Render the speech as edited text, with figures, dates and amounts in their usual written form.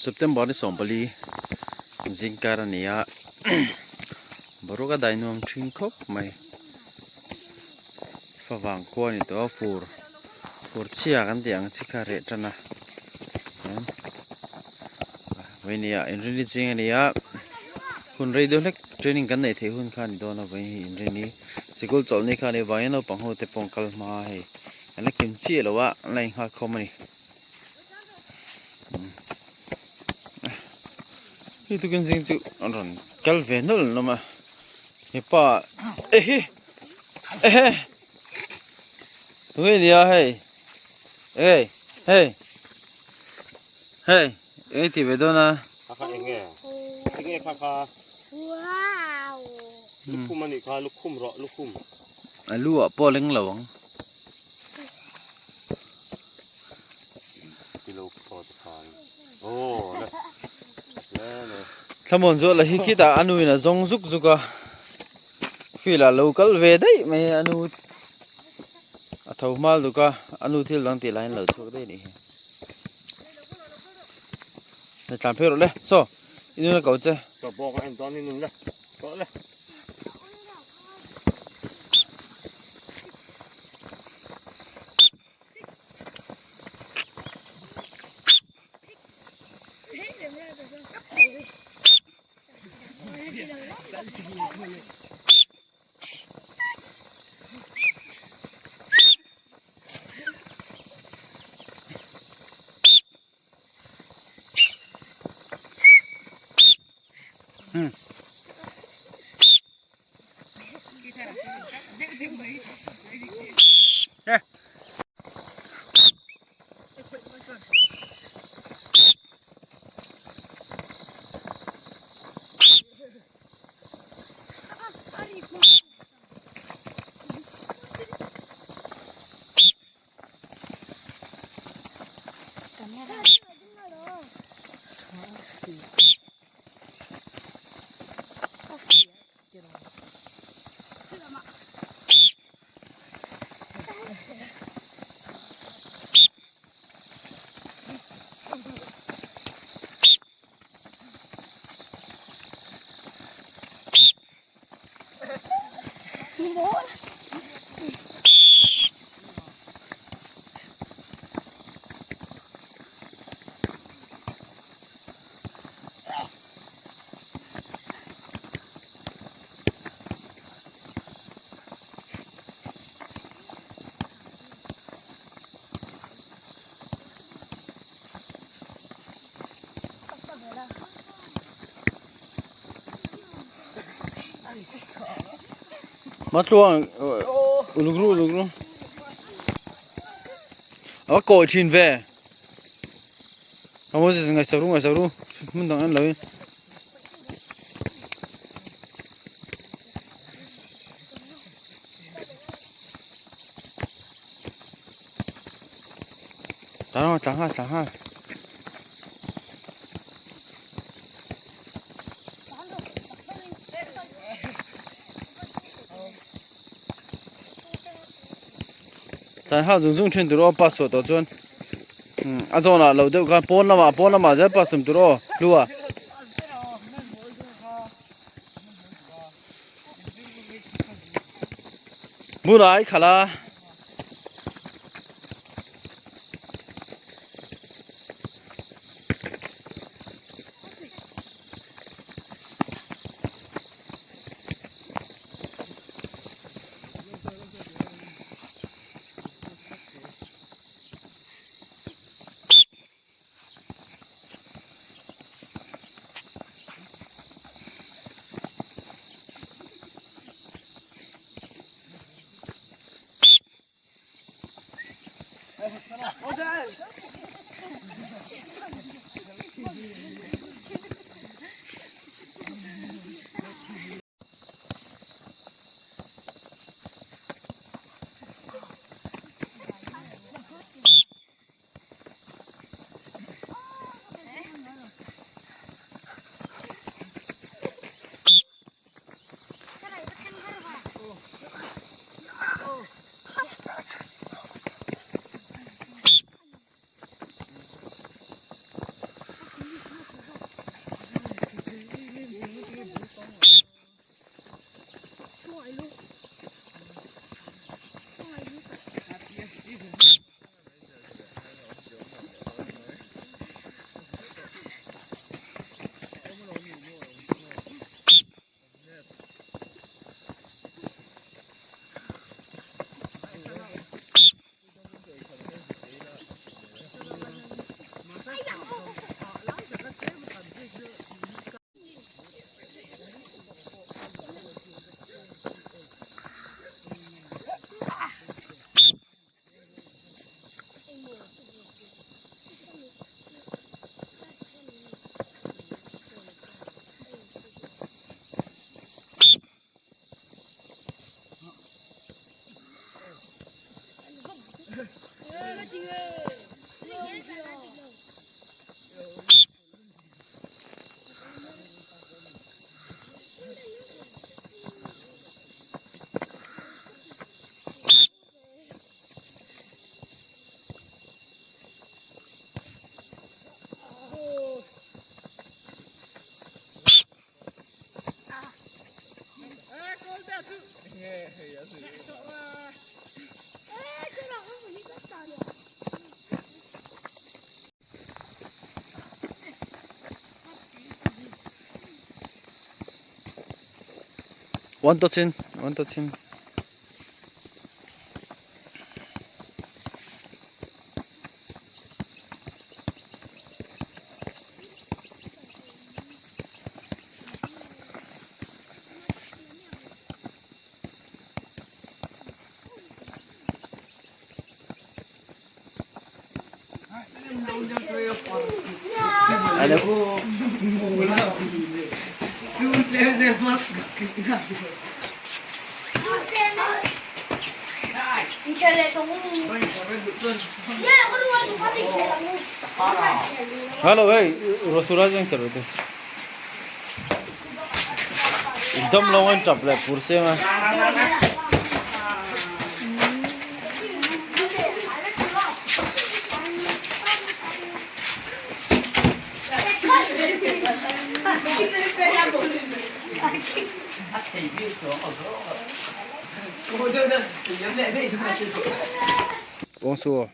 September ni 14 zingkar a ni a boruak a dai nuam thin khawp mai favang khua a ni tawh a fur fur chhia kan tih ang chi kha a reh tan a vawiin ni ah inrinni ching a ni a hun rei deuh hlek training kan neih theih hun kha a ni dawn a vawiin hi inrinni sikul chawlhni kha a nih avangin naupang ho te pawh an kal hma a hei an la kim chiah lo a an la inghak khawm a ni. Hei tukin zing chu an rawn kal ve nawlh nawlh a hepa ehe ehe tunge nia hei ei hei hei eng ti ve dawn a kha kha enge enge kha kha wow lukhum ani kha lukhum rawh lukhum a lu ah pawh a leng lo ang. Thlamuan zawh la hi khitah a nu in a zawng zuk zuk a field ah lo kal ve daih mai a nu a tho hmal duk a a nu thil dang tih laiin a lo chhuak daih a nih hi hei tlan phei rawh le saw i nu in a ko che. Matluang uluk ru uluk ru a kawh thin ve a Moses ngaihsak ru ngaihsak ru hmun dang en lo in. Tlang tlang tlang tlang. Tlai hal zung zung thin tur aw pass chhuah tawh chuan a zawnah lo deuh khan pawn lamah pawn lamah zel pass tum tur aw hlua. Bulah ai khalh a. One to chin, one to chin. Hello hey Rosuraj ang kero tu. Dam lo an tap le pur se ma. Bonsoir.